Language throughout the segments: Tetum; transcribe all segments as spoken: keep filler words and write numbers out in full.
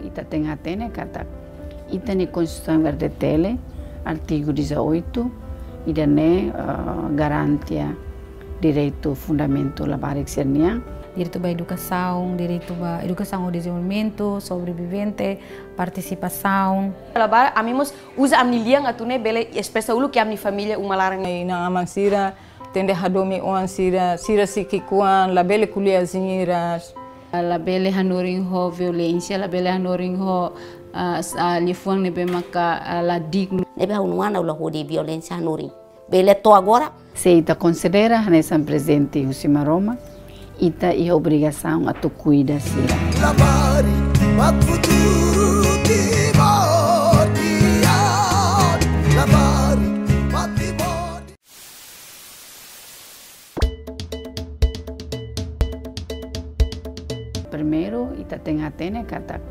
Ita tenke hatene katak ita-nia Konstituisaun R D T L, artigu dezoito, ida-ne'e, eh, garante direitu fundamentu labarik sira-nian. Direitu ba edukasaun, direitu ba edukasaun ou dezenvolvimentu, sobrevivente, partisipasaun. Labarik, ami mós uza ami-nia lian atu nune'e bele espresa uluk iha ami-nia família uma laran. Inan-aman sira, tenke hadomi oan sira, sira sei ki'ikoan, labele ko'alia asin hiras. Labele hanorin ho violénsia, labele hanorin ho, ah, s-, ah, liafuan ne'ebé maka, ah, la dignu. Ne'ebé ha'u-nia oan ha'u la hodi violénsia hanorin. Bele to'o agora. Se ita konsidera hanesan prezente husi Maromak, ita iha obrigasaun atu kuida sira. Labarik, ba futuru Timor nian. Labarik, ba Timor. Primeiru, ita tenke hatene katak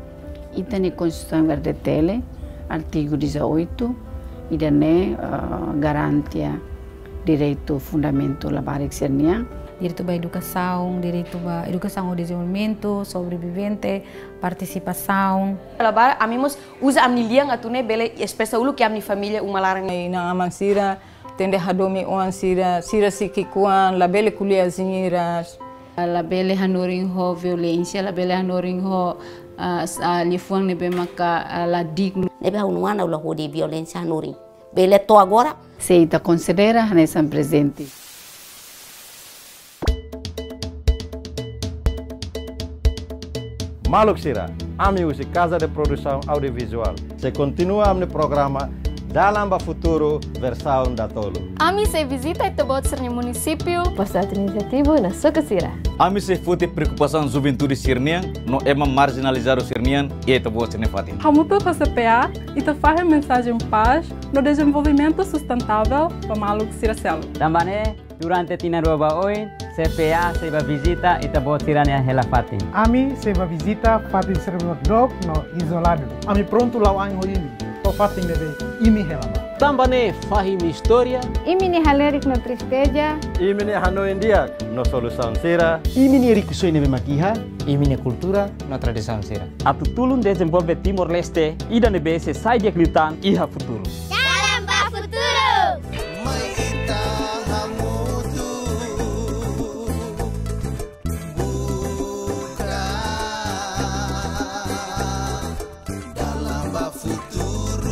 ita-nia Konstituisaun R D T L, artigu dezoito, ida-ne'e, eh, garante direitu fundamentu labarik sira-nian. Direitu ba edukasaun, direitu ba edukasaun ou dezenvolvimentu, sobrevivente, partisipasaun. Labarik, ami mós uza ami-nia lian atu nune'e bele espresa uluk iha ami-nia família uma laran. Inan-aman sira, tenke hadomi oan sira, sira sei ki'ikoan, labele ko'alia asin hiras. Labele hanorin ho violénsia, labele hanorin ho, ah, s-, ah, liafuan ne'ebé maka, ah, la dignu. Ne'ebé ha'u-nia oan ha'u la hodi violénsia hanorin. Bele to'o agora. Se ita konsidera hanesan prezente. Maluk sira, ami husi Casa de Produção Audiovisual sei kontinua ami-nia programa Dalan ba Futuru versaun datolu. Ami sei vizita ita-boot sira-nia munisípiu, postu administrativu no suku sira. Ami sei foti preokupasaun juventude sira-nian no ema marjinalizadu sira-nian iha ita-boot sira-nia fatin. Hamutuk ho C P A, ita fahe mensajen pás no dezenvolvimentu sustentável ba maluk sira seluk. Tanba ne'e, durante tinan rua ba oin, C P A sei bá vizita ita-boot sira-nia hela fatin. Ami sei bá vizita fatin sira ne'ebé dook no izoladu. Ami prontu la'o ain ho imi, to'o fatin ne'ebé imi hela ba. Tanba ne'e fahe imi-nia istória. Imi-nia halerik no tristeza. Imi-nia hanoin di'ak no solusaun sira. Imi-nia rikusoin ne'ebé mak iha. Imi-nia kultura no tradisaun sira. Atu tulun dezenvolve Timor-Leste ida ne'ebé sei sai di'ak liután iha futuru. Dalan ba Futuru! Mai ita hamutuk buka dalan ba futuru.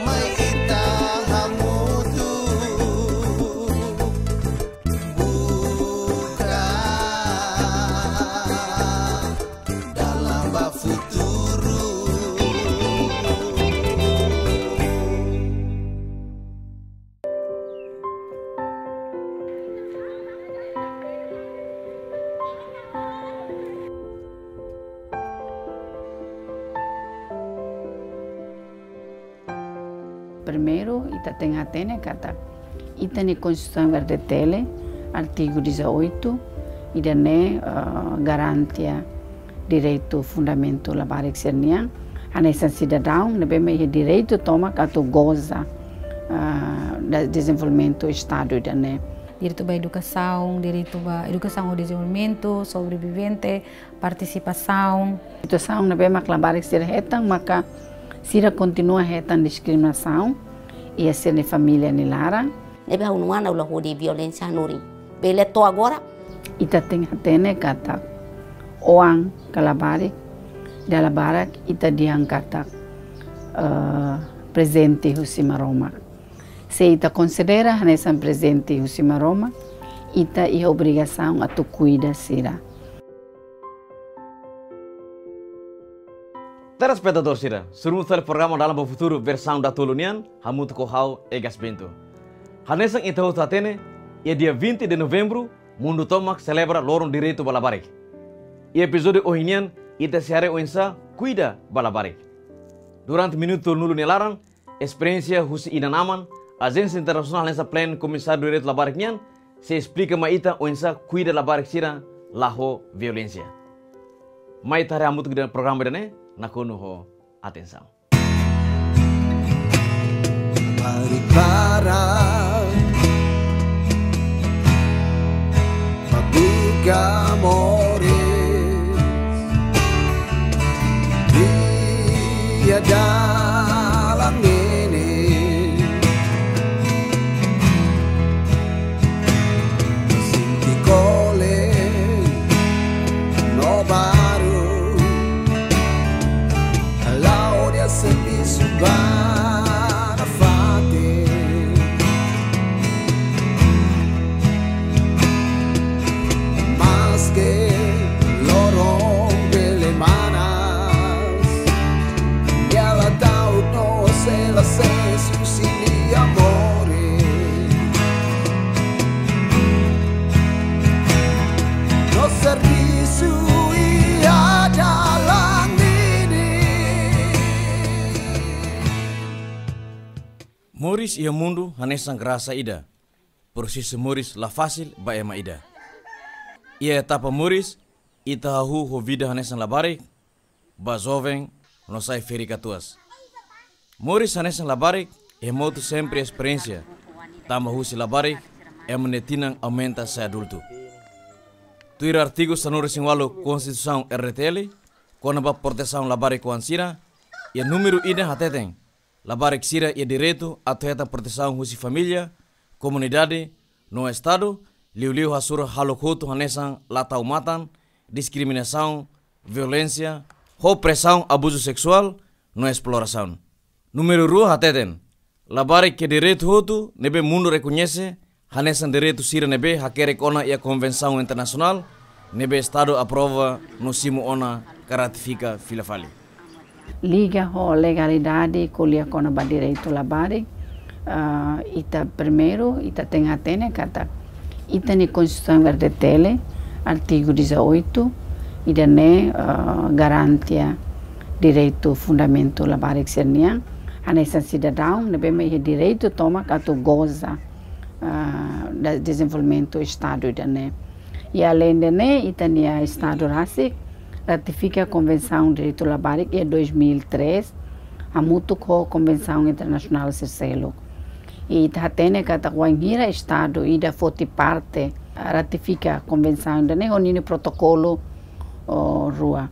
Mai ita hamutuk buka dalan ba futuru. Primeiru, ita tenke hatene katak ita-nia Konstituisaun R D T L, artigu dezoito, ida-ne'e, eh, garante direitu fundamentu labarik sira-nian, hanesan sidadaun ne'ebé mak iha direitu tomak atu goza, eh, de-, dezenvolvimentu Estadu ida-ne'e. Direitu ba edukasaun, direitu ba edukasaun ou dezenvolvimentu, sobrevivente, partisipasaun. Situasaun ne'ebé mak labarik sira hetan, maka sira kontinua hetan diskriminasaun iha sira-nia família nia laran. Ne'ebé ha'u-nia oan ha'u la hodi violénsia hanorin. Bele to'o agora. Ita tenke hatene katak oan ka labarik, dala barak ita dehan katak, eh, prezente husi Maromak. Se ita konsidera hanesan prezente husi Maromak, ita iha obrigasaun atu kuida sira. Telespetadór sira, sorumutu fali programa Dalan ba Futuru versaun datoluk nian, hamutuk ho ha'u Egas Bento. Hanesan ita hotu hatene, iha dia vinte de novembru, mundu tomak selebra loron direitu ba labarik. Iha epizódiu ohin nian, ita sei haree oinsá kuida ba labarik. Durante minutu tolunulu nia laran, esperiénsia husi inan-aman, ajénsia internasionál hanesan PLAN, Komisáriu Direitu Labarik nian, sei esplika mai ita oinsá kuida labarik sira la ho violénsia. Mai ita haree hamutuk ida-ne'e, programa ida-ne'e, nakonu ho atensaun. Prepara ba buka moris iha dalan ne'e. Sente kole no baruk, halo nia servisu ba nafatin. Maske loron bele manas, nia la ta'uk no sei la sees husi nia moris. No servisu iha dalan ne'e. Moris iha mundu hanesan grasa ida. Prosesu moris la fasil ba ema ida. Iha etapa moris, ita hahú ho vida hanesan labarik, ba joven, no sai ferik-katuas. Moris hanesan labarik, iha motu sempre esperiénsia, tanba husi labarik, ema nia tinan aumenta sai adultu. Tuir artigu sanulu-resin-ualu Konstituisaun R D T L, kona-ba protesaun labarik-oan sira, iha númeru ida hateten, labarik sira iha direitu atu hetan protesaun husi família, komunidade, no Estadu, liuliu hasoru hahalok hotu hanesan latau-matan, diskriminasaun, violénsia, ho presaun, abuzu seksuál, no esplorasaun. Númeru rua hateten, labarik iha direitu hotu ne'ebé mundu rekoñese hanesan direitu sira ne'ebé hakerek ona iha konvensaun internasionál ne'ebé Estadu aprova no simu ona ka ratifika fila fali. Liga ho legalidade ko'alia kona-ba direitu labarik, ah, ita primeiru, ita tenke hatene katak ita-nia Konstituisaun R D T L, artigu dezoito, ida-ne'e, ah, garantia direitu fundamentu labarik sira-nian, hanesan sidadaun ne'ebé mak iha direitu tomak atu goza, ah, de-, dezenvolvimentu Estadu ida-ne'e. I aleinde ne'e, ita-nia Estadu rasik ratifika Konvensaun Direitu Labarik iha dois mil e três, hamutuk ho konvensaun internasionál sira seluk. I ita hatene katak wainhira Estadu ida foti parte ratifika konvensaun ida-ne'e ho ninia protokolu, o, rua.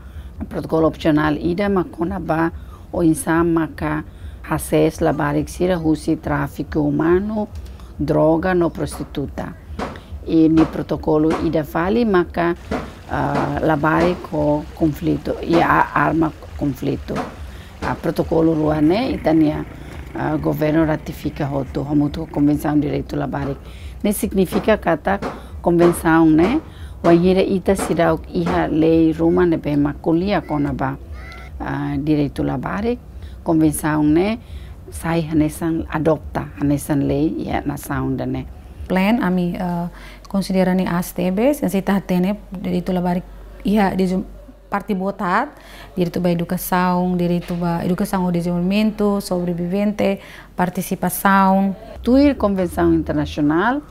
Protokolu opsionál ida mak kona-ba oinsá maka hasees labarik sira husi tráfiku umanu, droga no prostituta. I nia protokolu ida fali maka, ah, labarik ho konflitu, i a-, arma konflitu. Ah, protokolu rua ne'e ita-nia, ah, governu ratifika hotu, hamutuk ho Konvensaun Direitu Labarik. Ne'e signifika katak konvensaun ne'e, wainhira ita seidauk iha lei ruma ne'ebé mak ko'alia kona-ba, ah, direitu labarik, konvensaun ne'e sai hanesan adota, hanesan lei iha nasaun ida-ne'e. PLAN, ami, eh, konsidera ne'e aas tebes, se ita hatene direitu labarik iha, di jum-, parte boot haat, direitu ba edukasaun, direitu ba edukasaun ou dezenvolvimentu, sobrevivente, partisipasaun. Tuir konvensaun internasionál,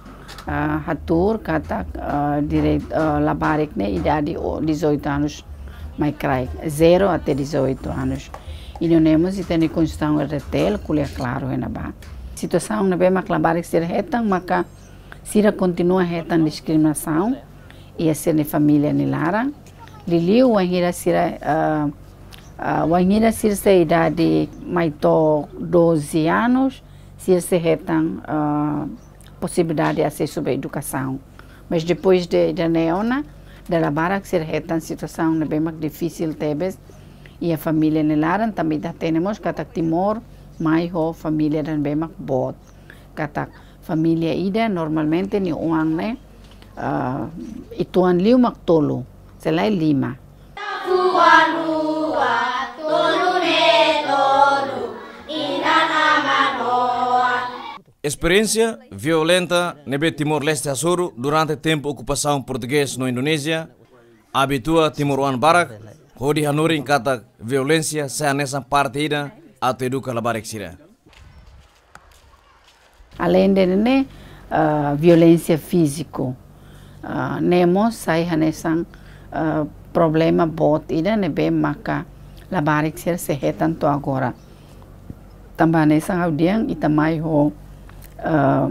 ah, hatuur katak, ah, direitu, ah, labarik ne'e idade o dezoito anos mai kraik, zero até dezoito anos. I nune'e mós ita-nia Konstituisaun R D T L ko'alia klaru iha ne'ebá. Situasaun ne'ebé mak labarik sira hetan, maka sira kontinua hetan diskriminasaun iha sira-nia família nia laran. Liuliu wainhira sira, ah, ah, wainhira sira sei idade mai to'o doze anos, sira sei hetan, ah, posibilidade asesu ba edukasaun. Mas depois de, de ne'e ona, dala barak sira hetan situasaun ne'ebé mak difisil tebes iha família nia laran, tanba ita hatene mós katak Timor mai ho família ida ne'ebé mak boot. Katak família ida normalmente nia oan ne'e, ah, uitoan liu mak tolu, se lae lima. Esperiénsia violenta ne'ebé Timor-Leste hasoru durante tempu okupasaun portugés no Indonézia abitua timoroan barak hodi hanorin katak violénsia sai hanesan parte ida atu eduka labarik sira. Além de ne'e, ah, violénsia fíziku, ah, ne'e mós sai hanesan, ah, problema boot ida ne'ebé maka labarik sira sei hetan to'o agora. Tanba hanesan ha'u dehan ita mai ho, ah,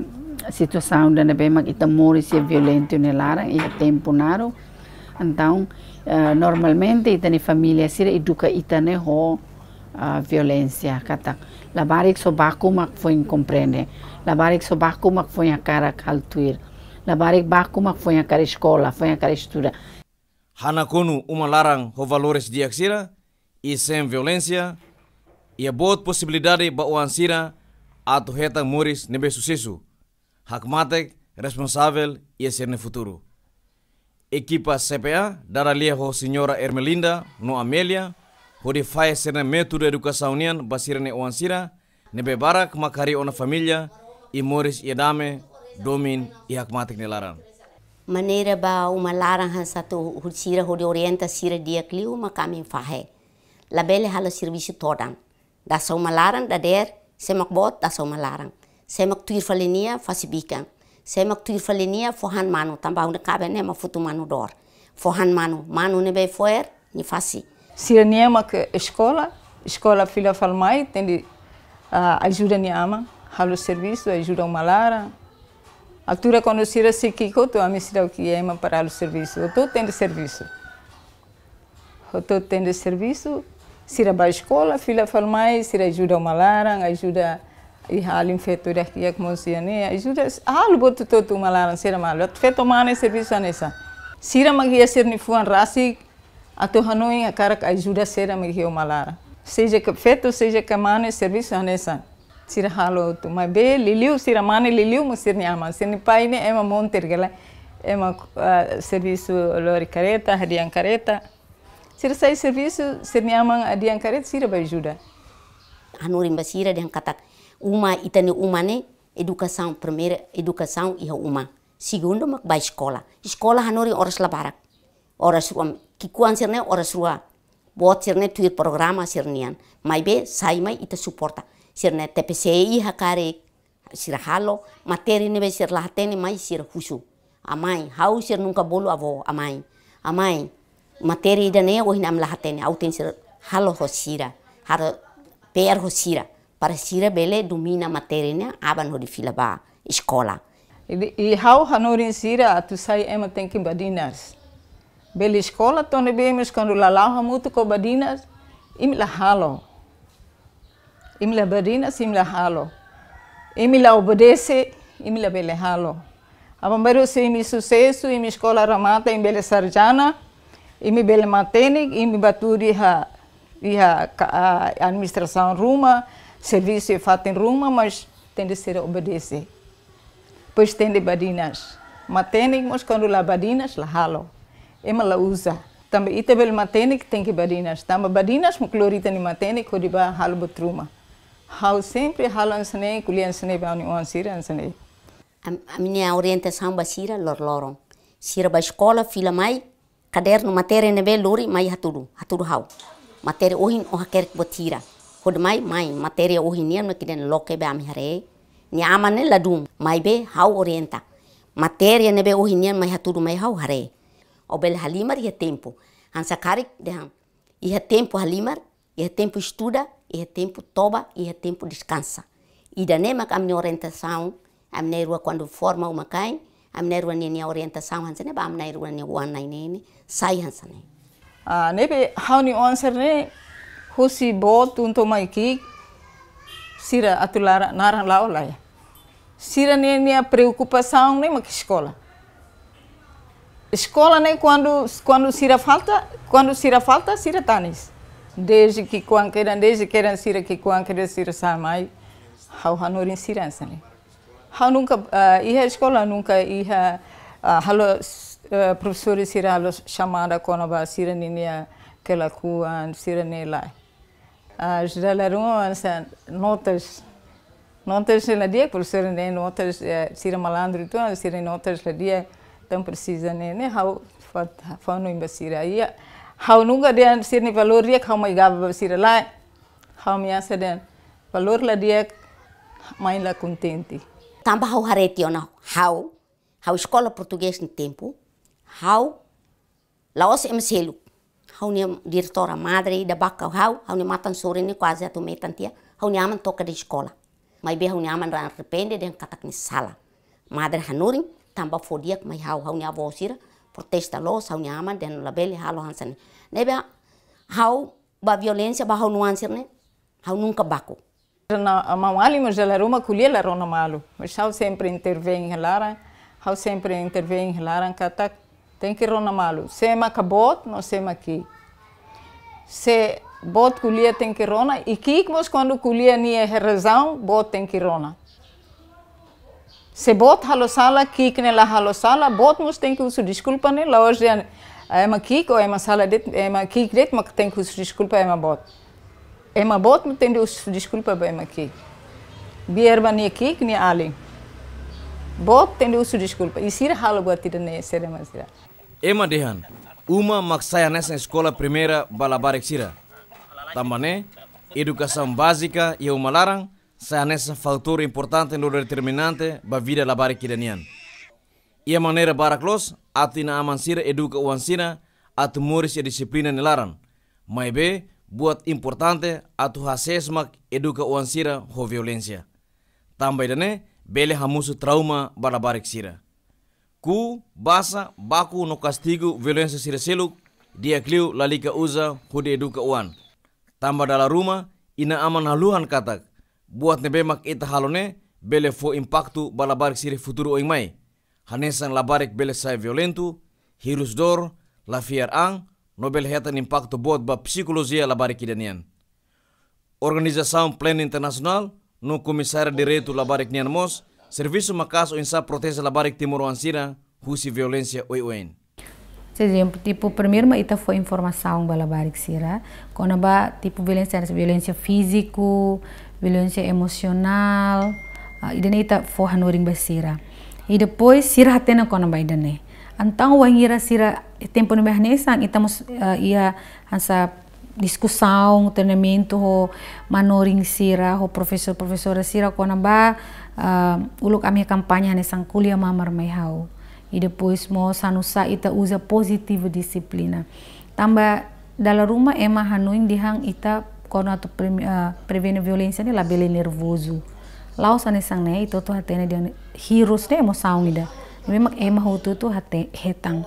situasaun ida ne'ebé mak ita moris iha violénsia nia laran iha tempu naruk. Entaun, ah, normalmente ita-nia família sira eduka ita ne'e ho, ah, violénsia, katak labarik só baku mak foin komprende, labarik só baku mak foin hakarak halo tuir, labarik baku mak foin hakarak eskola, foin hakarak estuda. Hanakonu uma laran ho valores di'ak sira, i sein violénsia, iha boot posibilidade ba oan sira atu hetan moris ne'ebé susesu, hakmatek, responsavel iha sira-nia futuru. Ekipa C P A dada lia ho Señora Ermelinda no Amelia hodi fahe sira-nia métodu edukasaun nian ba sira-nia oan sira ne'ebé barak mak harii ona família i moris iha dame, domin i hakmatek nia laran. Maneira ba uma laran hanesan atu hodi sira, hodi orienta sira di'ak liu mak ami fahe. Labele halo servisu todan. Dasa uma laran dadeer, sé mak boot dasa uma laran. Sé mak tuir fali nia fase bikan. Sé mak tuir fali nia fó han manu, tanba ha'u-nia kaben ne'e ema futu manu dor. Fó han manu, manu ne'ebé fo'er nia fase. Sira-nian mak eskola, eskola fila fali mai, tenke, ah, ajuda nia aman, halo servisu, ajuda uma laran. Altura kuandu sira sei ki'ik hotu, ami seidauk iha ema para halo servisu. Hotu-hotu tenke servisu. Hotu-hotu tenke servisu, sira bá eskola, fila fali mai, sira ajuda uma laran, ajuda iha alin feto ida-idak mós iha ne'e, ajuda halo buat hotu-hotu uma laran, sira malu. Feto mane servisu hanesan. Sira mak iha sira-nia fuan rasik, atu hanoin hakarak ajuda sira mak iha uma laran. Seja ke feto, seja ke mane, servisu hanesan. Sira halo hotu, maibé liuliu sira mane liuliu mak sira-nia aman, sira-nia pai ne'e ema monter gela, ema, ah, servisu lori kareta, hadi'a kareta. Sira sai servisu, sira-nia aman hadi'a kareta, sira bá ajuda. Hanorin ba sira dehan katak uma, ita-nia uma ne'e, edukasaun, primeira edukasaun iha uma. Segundu mak bá eskola. Eskola hanorin oras la barak. Oras rua, ki'ikoan sira-ne'e oras rua. Boot sira-ne'e tuir programa sira-nian. Maibé sai mai ita suporta. Sira-nia T P C I hakarak sira halo, matéria ne'ebé sira la hatene mai sira husu. Amai, ha'u sira nunka bolu avó, amai. Amai, matéria ida-ne'e ohin ami la hatene, ha'u tenke sira halo ho sira. Halo P R ho sira. Para sira bele domina matéria ne'e aban hodi fila ba eskola. I, i ha'u hanorin sira atu sai ema tenke badinas. Bele eskola to'o ne'ebé mós kuandu la la'o hamutuk ho badinas, imi la halo. Imi la badinas, imi la halo. Imi la obedese, imi labele halo. Aban-bainrua se imi susesu, imi eskola remata, imi bele sarjana, imi bele matenek, imi bá tuur iha, iha ka-, ah, administrasaun ruma, servisu iha fatin ruma, mas tenke sira obedese. Depois tenke badinas. Matenek mós kuandu la badinas, la halo. Ema la uza. Tanba ita bele matenek tenke badinas. Tanba badinas mak lori ita-nia matenek hodi bá halo buat ruma. Ha'u sempre halo hanesan ne'e, ko'alia hanesan ne'e ba ha'u-nia oan sira hanesan ne'e. Am-, ami-nia orientasaun ba sira loroloron. Sira bá eskola, fila mai, kadernu matéria ne'ebé lori mai hatudu, hatudu ha'u. Matéria ohin ó hakerek buat hira. Hodi mai, mai, matéria ohin nian mak ida-ne'e, loke be ami haree. Nia aman ne'e ladún, maibé ha'u orienta. Matéria ne'ebé ohin nian mai hatudu mai ha'u haree. Ó bele halimar iha tempu. Hanesan karik dehan, iha tempu halimar, iha tempu estuda, iha tempu toba, iha tempu deskansa. Ida-ne'e mak ami-nia orientasaun, ami na'in-rua kuandu forma uma-kain, ami na'in-rua ninia orientasaun hanesan ne'e ba ami na'in-rua nia oan na'in-neen, sai hanesan ne'e. Ah, ne'ebé ha'u-nia oan sira-ne'e, husi boot to'o mai ki'ik, sira atu laran, naran la'o laiha. Sira-nia, nia preokupasaun ne'e mak eskola. Eskola ne'e kuandu, kuandu sira falta, kuandu sira falta, sira tanis. Desde ki'ikoan kedan, desde kedan sira ki'ikoan kedan sira sai mai. Ha'u hanorin sira hanesan ne'e. Ha'u nunka, ah, iha eskola nunka iha, ah, halo, ah, profesór sira halo xamada kona-ba sira ninia kelakuan, sira-nia lae. Ah, ajuda la ruma hanesan notas. Notas la di'ak, profesór ne'e notas, eh, sira malandru uitoan, sira notas la di'ak, entaun presiza ne'e, ne'e ha'u fó, fó hanoin ba sira. I ha'u nunka dehan sira-nia valór di'ak ha'u mai gaba ba sira, lae. Ha'u ameasa dehan valór la di'ak, mai la kontente. Tanba ha'u haree tiha ona ha'u, ha'u eskola portugés nia tempu, ha'u la'ós ema seluk. Ha'u-nia diretora madre ida baku ha'u, ha'u-nia matan sorin ne'e kuaze atu metan tiha, ha'u-nia aman to'o kada eskola. Maibé ha'u-nia aman la arrepende dehan katak nia sala. Madre hanorin, tanba fó di'ak mai ha'u, ha'u-nia avó sira protesta loos, ha'u-nia aman dehan labele halo hanesan ne'e. Ne'ebé ha'u ba violénsia ba ha'u-nia oan sira-ne'e, ha'u nunka baku. Na, maun-alin mós dala ruma ko'alia la rona malu. Mas ha'u sempre intervein iha laran, ha'u sempre intervein iha laran katak tenke rona malu. Sé maka boot, no sé mak ki'ik. Se boot ko'alia tenke rona, i ki'ik mós kuandu ko'alia nia iha razaun, boot tenke rona. Se boot halo sala, ki'ik ne'e la halo sala, boot mós tenke husu deskulpa ne'e, la'ós dehan ema ki'ik ou ema sala de'it, ema ki'ik de'it mak tenke husu deskulpa ema boot. Ema boot mak tenke husu deskulpa ba ema ki'ik. Biar ba nia ki'ik, nia alin. Boot tenke husu deskulpa. I sira halo buat ida-ne'e, sira mak sira. Ema dehan, uma mak sai hanesan eskola primeira ba labarik sira. Tanba ne'e, edukasaun bázika iha uma laran sai hanesan fatór importante no determinante ba vida labarik ida nian. Iha maneira barak loos atu inan-aman sira eduka oan sira atu moris iha dixiplina nia laran. Maibé, buat importante atu hasees mak eduka oan sira ho violénsia. Tanba ida-ne'e bele hamosu trauma ba labarik sira. Kuu, basa, baku no kastigu violénsia sira seluk di'ak liu lalika uza hodi eduka oan. Tanba dala ruma, inan-aman haluhan katak buat ne'ebé mak ita halo ne'e bele fó impaktu ba labarik sira futuru oin mai. Hanesan labarik bele sai violentu, hirus-dór, la fiar an, no bele hetan impaktu boot ba psikolojia labarik ida nian. Organizasaun Plan Internasionál no Komisáriu Direitu Labarik nian mós servisu maka'as oinsá proteje labarik timoroan sira husi violénsia oioin. Ezemplu, tipu, primeiru mak ita fó informasaun ba labarik sira kona-ba tipu violénsia, violénsia fíziku, violénsia emosionál, ah, ida-ne'e ita fó hanorin ba sira. I depois sira hatene kona-ba ida-ne'e. Entaun wainhira sira, tempu ne'ebé hanesan, ita mós, ah, iha hanesan diskusaun, treinamentu ho manorin sira, ho profesór, profesora sira kona-ba, ah, uluk ami kampaña hanesan ko'alia mamar mai ha'u. I depois mós hanu'usá ita uza pozitivu dixiplina. Tanba dala ruma ema hanoin dehan ita kona atu pre-, ah, prevene violénsia ne'e labele nervozu. La'ós hanesan ne'e, ita hotu hatene dehan hirus ne'e emosaun ida. Memang ema hotu-hotu hate-, hetan.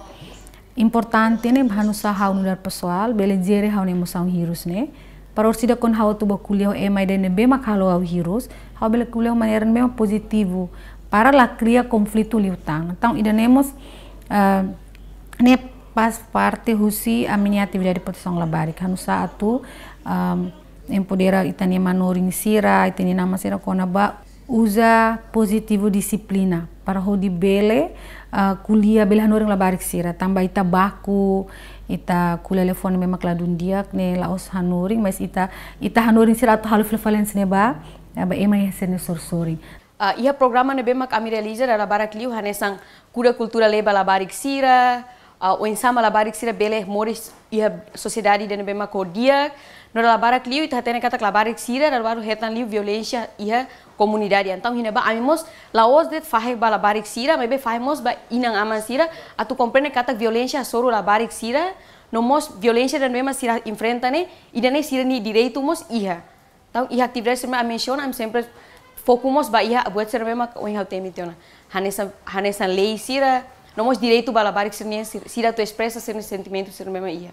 Importante ne'e hanu'usá ha'u nu'udar pesoál bele jere ha'u-nia emosaun hirus ne'e. Para orsida kuandu ha'u atu bá ko'alia ho ema ida ne'ebé mak halo ha'u hirus, ha'u bele ko'alia ho maneira ne'ebé mak pozitivu, para la kria konflitu liután. Entaun ida-ne'e mós, ah, ne'e faz parte husi ami-nia atividade protesaun labarik. Hanu'usá atu, ah, empodera ita-nia manorin sira, ita-nia inan-aman sira kona-ba uza pozitivu dixiplina para hodi bele, ah, ko'alia, bele hanorin labarik sira. Tanba ita baku, ita ko'alia telefone memang la dún di'ak ne'e la'ós hanorin, mas ita, ita hanorin sira atu halo fila fali hanesan ne'e ba, ah, ba ema iha sira-nia sorin-sorin. Ah, iha programa ne'ebé mak ami realiza dala barak liu hanesan kuda kultura lee ba labarik sira, ah, oinsá mak labarik sira bele moris iha sosiedade ida ne'ebé mak di'ak, no dala barak liu ita hatene katak labarik sira dala barak hetan liu violénsia iha komunidade. Entaun iha ne'ebá ami mós la'ós de'it fahe ba labarik sira, maibé fahe mós ba inan-aman sira atu komprende katak violénsia hasoru labarik sira, no mós violénsia ida ne'ebé mak sira enfrenta ne'e, ida-ne'e sira-nia direitu mós iha. Entaun, iha atividade sira ami mensiona, ami sempre foku mós ba iha buat sira ne'ebé mak ohin ha'u temi tiha ona. Hanesan, hanesan lei sira, no mós direitu ba labarik sira-nian, sir-, sira atu espresa sira-nia sentimentu sira ne'ebé mak iha.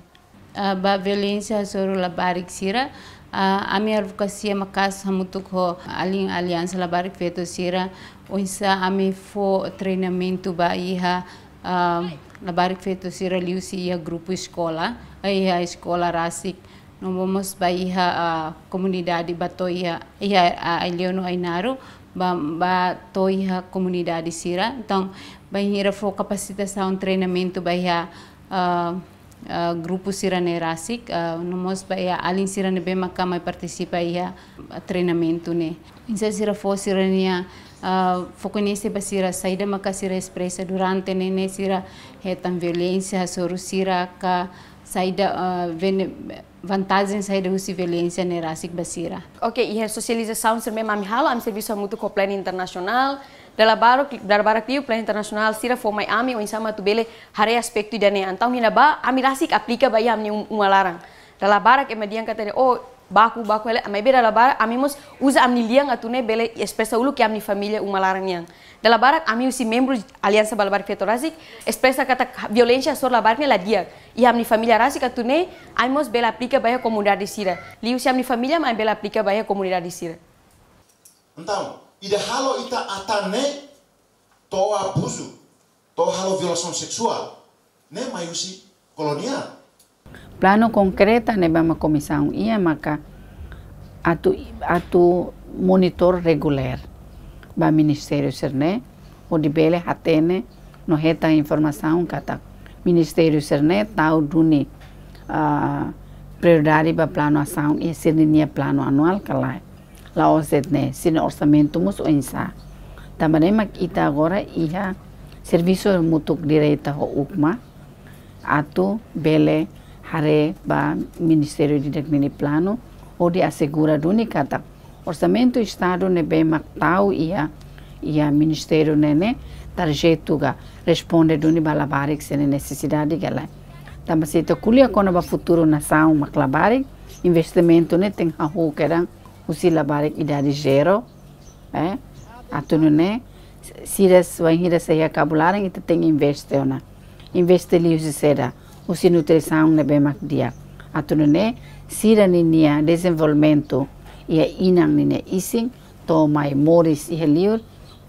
Ah, ba violénsia hasoru labarik sira, ah, ami advokasia maka'as hamutuk ho alin Aliansa Labarik Feto sira, oinsá ami fó treinamentu ba iha, ah, labarik feto sira liuhusi iha grupu eskola, eh, iha eskola rasik, no mós ba iha, ah, komunidade ba to'o iha, iha, ah, Aileu no Ainaro, ba, ba to'o iha komunidade sira. Entaun, bainhira fó kapasitasaun treinamentu ba iha, ah, ah, grupu sira-ne'e rasik, ah, no mós ba iha alin sira ne'ebé maka mai partisipa iha, ah, treinamentu ne'e. Oinsá sira fó sira-nia, ah, fó koñese ba sira saida maka sira espresa durante ne'e, ne'e sira hetan violénsia hasoru sira ka saida, ah, vene-, vantajen saida husi violénsia ne'e rasik ba sira. Oke, iha sosializasaun sira ne'ebé mak ami halo, ami servisu hamutuk ho Plan Internasionál. Dala barak, dala barak liu Plan Internasionál sira fó mai ami oinsá mak atu bele haree aspetu ida-ne'e. Entaun iha ne'ebá, ami rasik aplika ba iha ami-nia um-, uma laran. Dala barak ema dehan katak, oh, baku, baku hela, maibé dala barak, ami mós uza ami-nia lian atu nune'e bele espresa uluk iha ami-nia família uma laran nian. Dala barak, ami husi membru Aliansa ba Labarik Feto rasik, espresa katak violénsia hasoru labarik ne'e la di'ak iha ami-nia família rasik atu nune'e, ami mós bele aplika ba iha komunidade sira. Liuhusi ami-nia família, mak ami bele aplika ba iha komunidade sira. Entaun, ida halo ita atan ne'e, to'o abuzu, to'o halo violasaun seksuál, ne'e mai husi koloniál. Planu konkreta ne'ebé mak komisaun iha maka atu, atu monitor regulár ba ministériu sira-ne'e, hodi bele hatene no hetan informasaun katak ministériu sira-ne'e tau duni, ah, prioridade ba planu asaun iha sira-nia planu anuál ka lae. La'ós de'it ne'e, sira-nia orsamentu mós oinsá. Tanba ne'e mak ita agora iha servisu hamutuk direta ho UCMA, atu bele haree ba ministériu ida-ne'e nia planu, hodi asegura duni katak orsamentu Estadu ne'ebé mak tau iha, iha ministériu ne'e ne'e, tarjetu ka responde duni ba labarik sira-nia nesesidade ka lae. Tanba se ita ko'alia kona-ba futuru nasaun mak labarik, investimentu ne'e tenke hahú kedan husi labarik idade zero, eh, atu nune'e sira, wainhira sai iha kabun laran ita tenke investe ona. Investe liuhusi saida? Husi nutrisaun ne'ebé mak di'ak. Atu nune'e sira ninia dezenvolvimentu iha inan ninia isin to'o mai moris iha liur,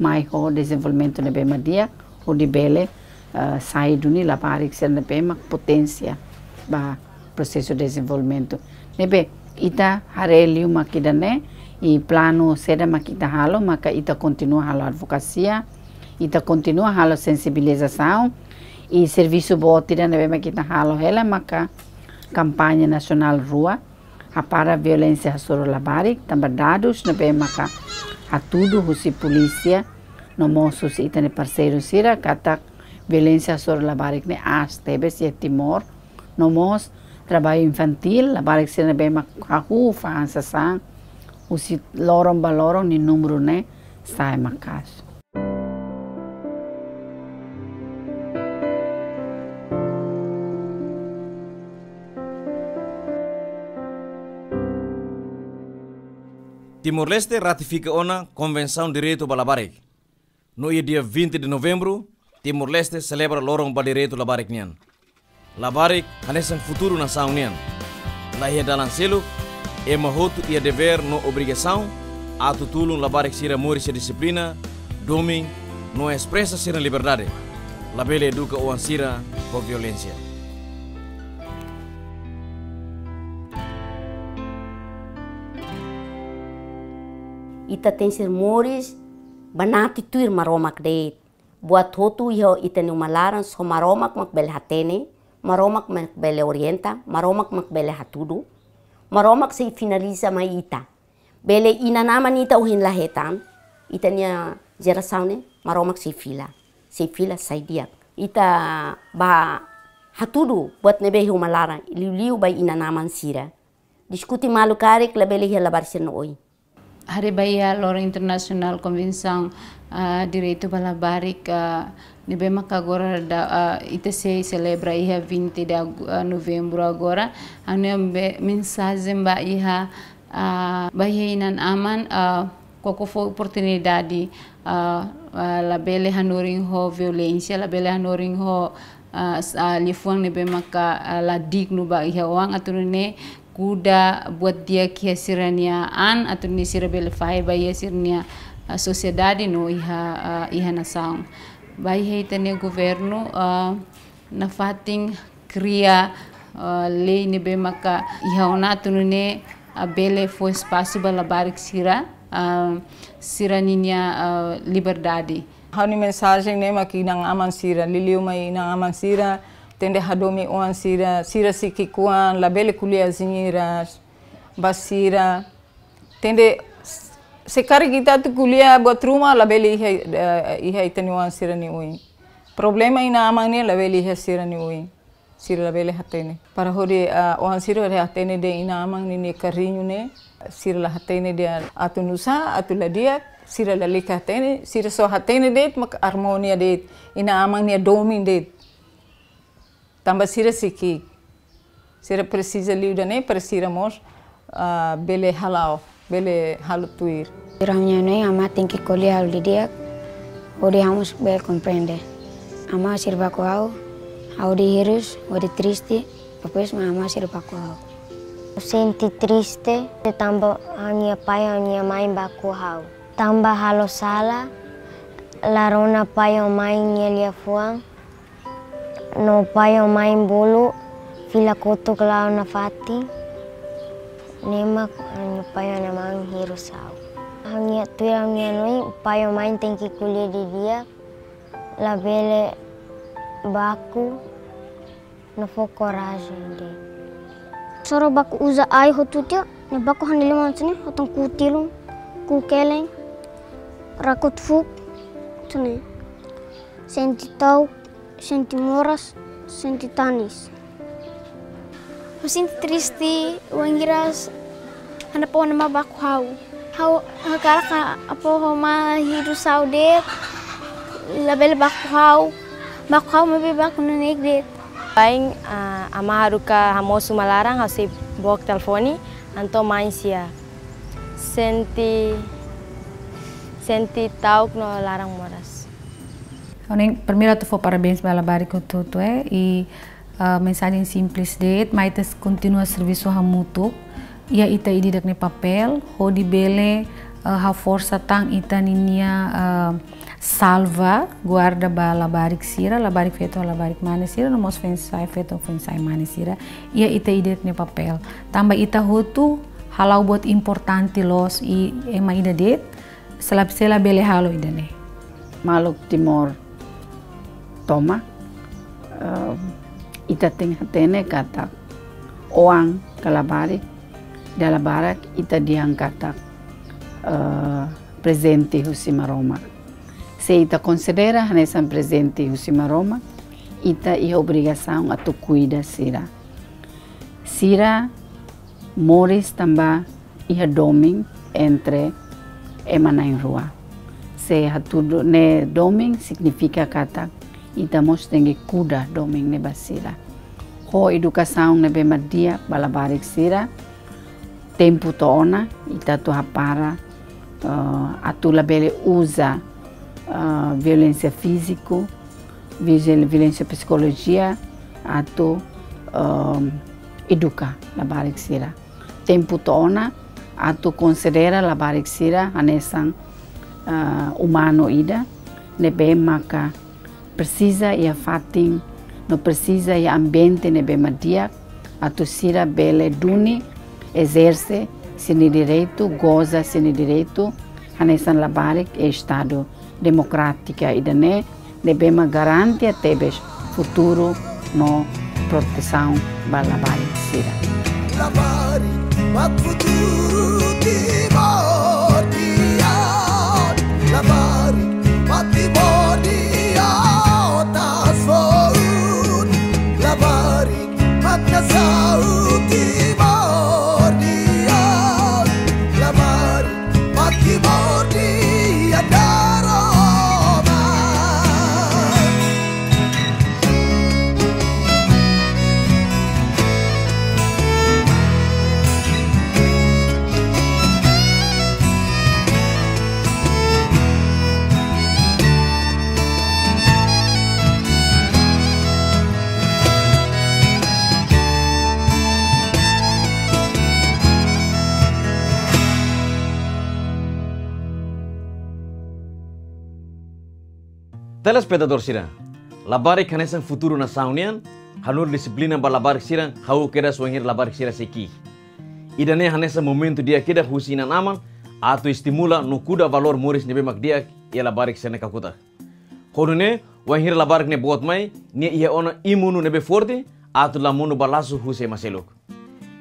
mai ho dezenvolvimentu ne'ebé mak di'ak, hodi bele, eh, sai duni labarik sira ne'ebé mak poténsia ba prosesu dezenvolvimentu. Ne'ebé ita haree liu mak ida-ne'e, i planu saida mak ita halo, maka ita kontinua halo advokasia, ita kontinua halo sensibilizasaun, i servisu boot ida ne'ebé mak ita halo hela maka kampaña nasionál rua, hapara violénsia hasoru labarik, tanba dadus ne'ebé maka hatudu husi polísia, no mós husi ita-nia parseiru sira, katak violénsia hasoru labarik ne'e aas tebes iha Timor, no mós traballu infantíl, labarik sira ne'ebé mak hahú fa'an sasán, husi loron ba loron nia númeru ne'e sa'e maka'as. Timor-Leste ratifika ona Konvensaun Direitu ba Labarik. No iha dia vinte de novembru, Timor-Leste selebra loron ba direitu labarik nian. Labarik hanesan futuru nasaun nian. La iha dalan seluk, ema hotu iha devér no obrigasaun atu tulun labarik sira moris iha dixiplina, domin, no espresa sira-nia liberdade. Labele eduka oan sira ho violénsia. Ita tenke moris banati tuir Maromak de'it. Buat hotu iha ita-nia uma laran só Maromak mak bele hatene, Maromak mak bele orienta, Maromak mak bele hatudu, Maromak sei finaliza mai ita. Bele inan-aman ita ohin la hetan, ita-nia jerasaun ne'e Maromak sei fila, sei fila sai di'ak. Ita bá hatudu buat ne'ebé iha uma laran, liuliu ba inan-aman sira. Diskute malu karik labele iha labarik sira-nia oin. Haree ba iha loron internasionál konvensaun, ah, direitu ba labarik, ah, ne'ebé maka agora daudaun, ah, ita sei selebra iha vinte de agu-, ah, novembru agora. Ha'u-nia be-, mensajen ba iha, ah, ba iha inan-aman, ah, koko fó oportunidade, ah, ah, labele hanorin ho violénsia, labele hanorin ho, ah, s-, ah, liafuan ne'ebé maka, ah, la dignu ba iha oan atu nune'e kuda buat di'ak iha sira-nia an, atu nune'e sira bele fahe ba iha sira-nia, ah, sosiedade no iha, ah, iha nasaun. Ba iha ita-nia governu, ah, nafatin kria, ah, lei ne'ebé maka iha ona atu nune'e, ah, bele fó espasu ba labarik sira, ah, sira ninia, ah, liberdade. Ha'u-nia mensajen ne'e mak inan-aman sira, liuliu mai inan-aman sira, Hatene hadomi oan sira, sira sei ki'ik-oan, labele ko'alia asin iras ba sira. Hatene, se karik ita atu ko'alia buat ruma, labele iha, eh, iha ita-nia oan sira-nia oin. Problema inan-aman nian labele iha sira-nia oin. Sira labele hatene. Para hodi, ah, oan sira hodi hatene de'it inan-aman ninia kariñu ne'e, sira la hatene de'it atu nu'usá, atu la di'ak, sira lalika hatene, sira só hatene de'it mak armonia de'it, inan-aman nia domin de'it. Tanba sira sei ki'ik. Sira presiza liu ida-ne'e para sira mós, ah, bele hala'o, bele halo tuir. Sira ha'u-nia hanoin, amá tenke ko'alia halo didi'ak, hodi ha'u mós bele komprende. Amá sira baku ha'u, ha'u hodi hirus, hodi triste, depois mak amá sira baku ha'u. Sente triste, tanba ha'u-nia pai, ha'u-nia mãe baku ha'u. Tanba halo sala, la rona pai ho mãe nia liafuan, no pai ho mãe bolu fila kotuk la'o nafatin, ne'e mak ha'u-nia pai ho ha'u-nia mãe hirus ha'u. Ha'u-nia tuir ha'u-nia hanoin, pai ho mãe tenke ko'alia didi'ak, labele baku, no fó korajen de'it. Sira baku uza ai hotu tiha, ne'e baku ha'u-nia liman sini, hotu ku'u tilun, ku'u kelen, rakut fuuk, sini. Sente ta'uk, sente moras, sente tanis. Ha'u sente triste, wainhira ha'u-nia apá ho ha'u-nia amá baku ha'u. Ha'u, ha'u hakarak apá ho amá hirus ha'u de'it, labele baku ha'u, baku ha'u maibé baku neineik de'it. Bain, ah, amá haruka hamoos uma laran, ha'u sei book telefone, entaun mãe sira sente, sente ta'uk no laran moras. Ha'u-nia primeiru atu fó parabéns ba labarik hotu-hotu, eh, i, ah, mensajen simples de'it, mai ita kontinua servisu hamutuk, iha ita ida-idak nia papél, hodi bele, ah, haforsa tan ita ninia, ah, salvaguarda ba labarik sira, labarik feto, labarik mane sira, no mós foin-sa'e feto, foin-sa'e mane sira, iha ita ida-idak nia papél. Tanba ita hotu hala'o buat importante loos i ema ida de'it, sira labele halo ida-ne'e. Maluk Timor tomak, eh, ita tenke hatene katak oan ka labarik, dala barak ita dehan katak, eh, prezente husi Maromak. Se ita konsidera hanesan prezente husi Maromak, ita iha obrigasaun atu kuida sira. Sira moris tanba iha domin entre ema na'in-rua. Se hatudu ne'e domin signifika katak ita mós tenke kuda domin ne'e ba sira. Ho edukasaun ne'ebé mak di'ak ba labarik sira, tempu to'o ona ita atu hapara, eh, atu labele uza, eh, violénsia fíziku, violénsia, violénsia psikolojia, atu, eh, eduka labarik sira. Tempu to'o ona atu konsidera labarik sira hanesan, ah, umanu ida ne'ebé maka presiza iha fatin no presiza iha ambiente ne'ebé mak di'ak atu sira bele duni ezerse sira-nia direitu, goza sira-nia direitu hanesan labarik iha Estadu demokrátika ida-ne'e, ne'ebé mak garantia tebes futuru no protesaun ba labarik sira. Labarik, ba futuru Timor di'ak. Labarik, ba Timor di'ak, otas foun. Labarik, ba nasaun Timor di'ak. Labarik, ba Timor di'ak dala ruma. Telespetadór sira, labarik hanesan futuru nasaun nian, hanorin dixiplina ba labarik sira, hahú kedas wainhira labarik sira sei ki'ik. Ida-ne'e hanesan momentu di'ak ida husi inan-aman, atu estimula no kuda valór moris ne'ebé mak di'ak iha labarik sira-nia kakutak. Ho nune'e, Wainhira labarik ne'e boot mai, nia iha ona imunu ne'ebé forte, atu la monu ba lasu husi ema seluk.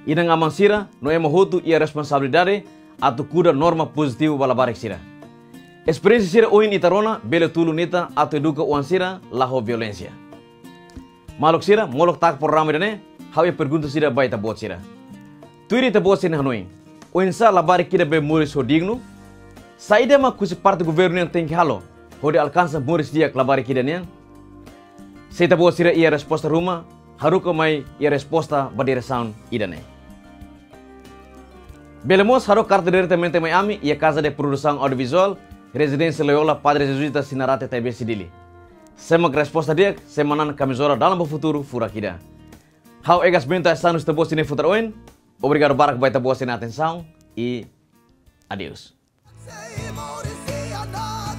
Inan-aman sira no ema hotu iha responsabilidade atu kuda norma pozitivu ba labarik sira. Esperiénsia sira ohin ita rona bele tulun ita atu eduka oan sira la ho violénsia. Maluk sira, molok taka programa ida-ne'e, ha'u iha pergunta sira ba ita-boot sira. Tuir ita-boot sira-nia hanoin, oinsá labarik ida be moris ho dignu? Saida mak husi parte governu nian tenke halo hodi alkansa moris di'ak labarik ida nian? Se ita-boot sira iha resposta ruma, haruka mai iha resposta ba diresaun ida-ne'e. Bele mós haruka karta diretamente mai ami iha Casa de Produção Audiovisual, Rezidénsia Loyola Padre Jezuita Sinarate Taibesi, Dili. Sé mak resposta di'ak, sé mak manán kamizola Dalan ba Futuru furak ida. Ha'u Egas Bento Aisanu, ita-boot sira-nia futar oin. Obrigadu barak ba ita-boot sira-nia atensaun i adeus.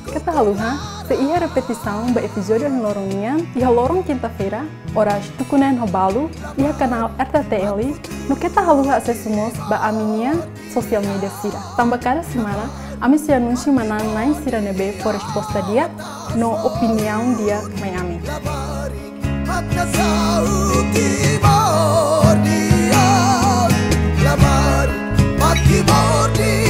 Keta haluha, sei iha repetisaun ba epizódiu ohin loron nian, iha loron kinta-feira, oras tuku neen ho balu, iha kanál R T T L, no keta haluha asesu mós ba ami-nia sosiál média sira. Tanba kada semana, ami sei anunsia manán-na'in sira ne'ebé fó resposta di'ak no opiniaun di'ak mai ami. Labarik, mak nasaun Timor nian. Labarik, mak Timor nian.